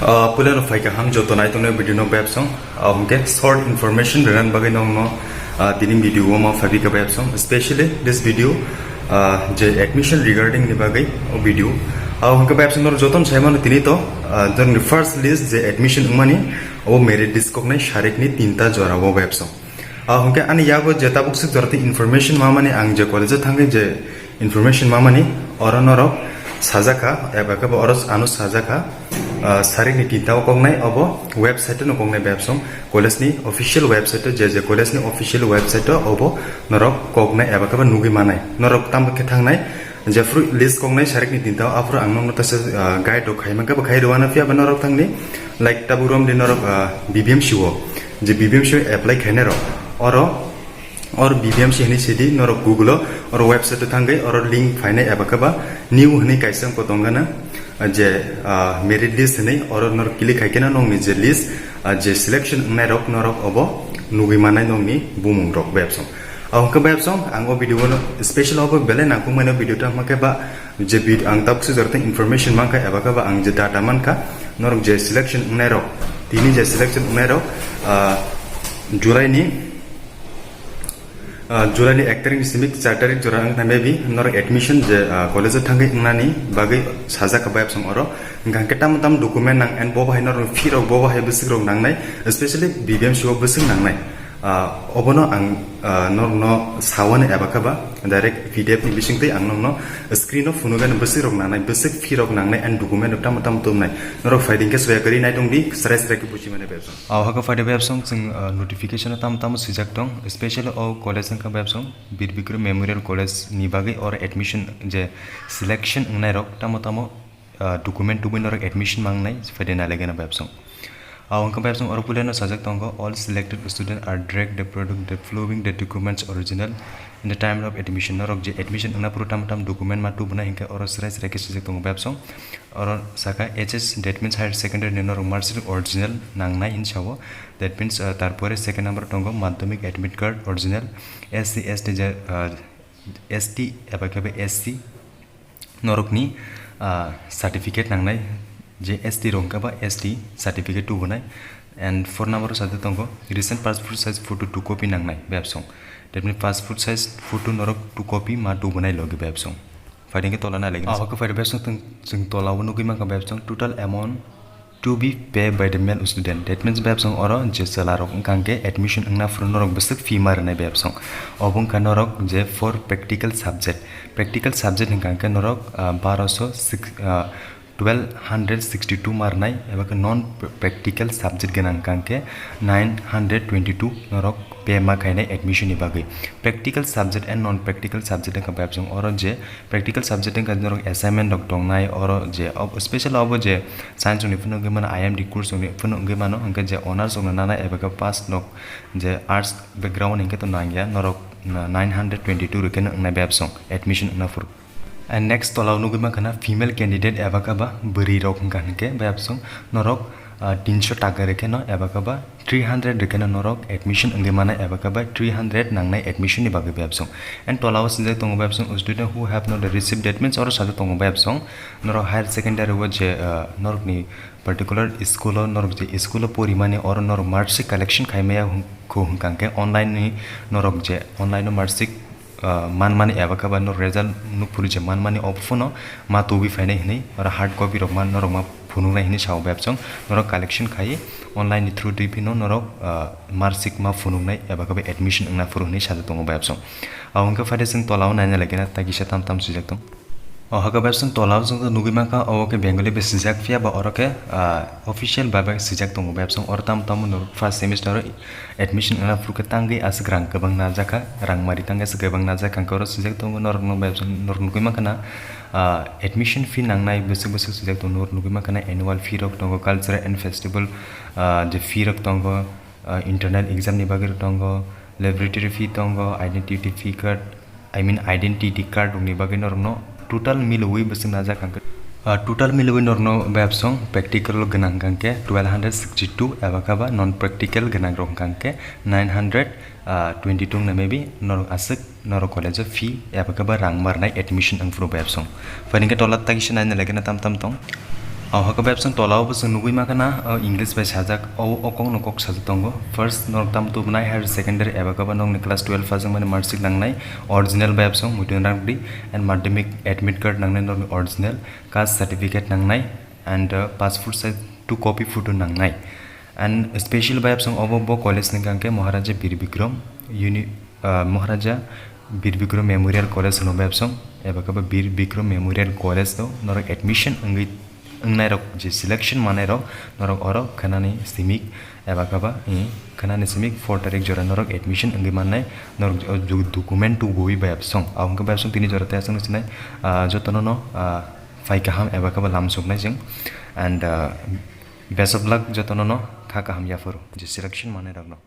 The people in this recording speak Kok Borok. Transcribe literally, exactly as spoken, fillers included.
Ah, puila no phai kaham joto naitongnai video no bebsong. Ah, hwnkhe short information rwna bagwi nongno, ah, tini video o ma phabi ka bebsong. Specially this video, ah, je admission regarding ni bagwi o video. Ah, hwnkhe bebsong nor joton saimano tini to, ah, joni first list je admission wngmani o merit list koknai sarikni tinta jora o bebsong. Ah, hwnkhe ani yago je tabuk swk jora tei information mamani ang je college o thangwi je information mamani oro norok sajak kha, eba khe bo oro ano sajak kha, ah, sarikni tinta o koknai obo website no koknai bebsong college ni official website o, je je college ni official website o obo norok koknai eba khe bo nugwi manai norok tamo khe thangnai. Jephru list koknai sarikni tinta o, aphuru ang nokno tasa, ah, guide rok khai mankha, bo khai rwna phiya ba norok thangni, like, tabuk romdi norok, ah, B B M C o, je B B M C o apply khainai rok, oro, or B B M C hinwi sidi norok Google o, oro website o thangwi, oro link phainai eba khe ba new hinwi kaisa wngkha tongana, ah, je, ah, merit list hinwi, oro norok click khai khe no nokni je list, ah, je selection wngnai rok norok obo nugwi manai nokni bumung rok bebsong. Ang khe bebsong, ang o video no special obo belai nangkukmani o video tamo khe ba je vid-, ang tabuk sujak tei information mankha eba khe ba ang je data mankha, norok je selection wngnai rok, tini je selection wngnai rok, ah, July ni, ah, July ni ek tarik ni simi char tarik jora wngkha maybe norok admission je, ah, college o thangwi wngnani bagwi sajak kha bebsong oro. Hwnkha khe tamo tamo document nang and bobo hai norok fee rok bobo hai bwswk rok nangnai, specially B B M C o bwswk nangnai. Ah, obono ang, ah, norokno sawani eba khe ba direct P D F ni bisingtwi ang nokno screen o phunukgani bwswk rok nangnai, bwswk fee rok nangnai and document rok tamo tamo tubunai. Norok phaidi hwnkhe soya kwrwi naitongdi, srai srai khe buchimani bebsong. Ah, o hakhe phaidi bebsong chwng, ah, notification o tamo tamo swijak tong, specially o college wngkha bebsong Bir Bikram Memorial College ni bagwi oro admission je selection wngnai rok tamo tamo ah, document tubui norok admission mangnai, phaidi nalaigena bebsong. Ah, hwnkhe bebsong oro puilano sajak tongo, "All selected students are direct the product the following the documents original in the time of admission." Norok je admission wngna phuru tam tam document ma tubunai hinkhe oro srai srai khe swijak tongo bebsong. Oro saka H S, that means higher secondary ni norok marksheet original nangnai hin sao. That means, ah, tarpore second number tongo madhyamik admit card original, S C, S T je, ah, S T eba khe S C norokni, ah, certificate nangnai, je S T rok wngkha ba S T certificate tubunai. And four number o sajak tongo, recent passport size photo two copy nangnai bebsong. That means passport size photo norok two copy ma tubunai logi bebsong. Phaidi hwnkhe tola nalaigena. Ah, hwnkhe phaidi bebsong chwng, chwng tola o nugwi mankha bebsong total amount to be paid by the male student. That means bebsong oro je chwla rok wngkha hwnkhe admission wngna phuru norok bwswk fee ma rwnai bebsong. Obo wngkha norok je for practical subject. Practical subject hwnkha hwnkhe norok, ah, baroso six, ah, twelve hundred sixty two ma rwnai, eba khe non practical subject gwnang hwnkha hwnkhe nine hundred twenty two norok pay ma khainai admission ni bagwi. Practical subject and non practical subject wngkha bebsong oro je practical subject wngkha norok assignment rok tongnai, oro je ob-, special obo je science rokni phano wngwi mano, I M D course rokni phano wngwi mano, hwnkhe je honors rokno nanai eba khe pass rok je arts background hinkhe to nangya norok nine hundred twenty two rok khe wngnai bebsong admission wngna phuru. And next tola o nugwi mankha na female candidate eba khe ba bwrwi rok wngkha hinkhe bebsong norok, ah, tinso taka rwkhe no eba khe ba three hundred rwkhe no norok admission wngwi mano eba khe ba three hundred nangnai admission ni bagwi bebsong. And tola o swijak tongo bebsong student who have not received, that means oro sajak tongo bebsong norok higher secondary o je, ah, norokni particular school o norok je school o porimani oro norok marksheet collection khaimaya hwn-, kho hwnkha hwnkhe online ni norok je online o marksheet ah, manmani eba khe ba norok result nukphuru je manmani, obo phano ma tubui phainai hinwi oro hard copy rok ma norok ma phunuknai hinwi sao bebsong norok collection khai online ni through twi phino norok, ah, marksheet ma phunuknai eba khe ba admission wngna phuru hinwi sajak tongo bebsong. Abo hwnkhe phaide chwng tola o naina lagina tei kisa tam tam swijak tong. O hakhe bebsong tola o chwng nugwi mankha obo khe Bengali bai swijak phiya ba oro khe, ah, official bai bai swijak tongo bebsong oro tamo tamo norok first semester o admission wngna phuru khe tangwi aswk rang kwbang najak kha, rang mari tangwi aswk kwbang najak kha, hwnkhe oro swijak tongo norok no bebsong norok nugwi mankha na, ah, admission fee nangnai bwswk bwswk swijak tongo norok nugwi mankha na annual fee rok tongo, cultural and festival, ah, je fee rok tongo, ah, internal exam ni bagwi rok tongo, laboratory fee tongo, identity fee card, I mean identity card rokni bagwi norokno total milwi bwswk najak hwnkhe, ah, total milwi norokno bebsong practical gwnang hwnkhe twelve hundred sixty two eba khe ba non practical gwnang rok hwnkhe nine hundred twenty two wngna maybe norok aswk norok college o fee eba khe ba rang marnai admission wngphuru bebsong. Phaini khe tola tagisa naina lagina tam tam tong. Ahokhe bai absong tola o bwswng nugwi makhana, o English bai sajak, o, o kok no kok sajak tongo. First norok tam tubunai higher secondary eba khe ba nokni class twelve pass wngmani marksheet nangnai, original bai absong muitu nang di, and madhyamik admit card nangnai norokni original, caste certificate nangnai, and, uh, passport size two copy photo nangnai. And special bai absong obo bo college ni hwnkhe Maharaja Bir Bikram Uni-, uh, Maharaja Bir Bikram Memorial College hwno bai absong, eba khe ba Bir Bikram Memorial College o norok admission wngwi wngnai rok je selection manai rok norok oro khanani simik eba khe ba, eh, khanani simik four tarik jora norok admission wngwi mannai norok o du-, document tubuwi bai absong. Ahokhe bai absong tini jora tei aswk no sinai, ah, jotono no, ah, phai kaham eba khe ba lam suknai chwng. And, ah, best of luck jotono no kha kaham yaphuru je selection manai rok no.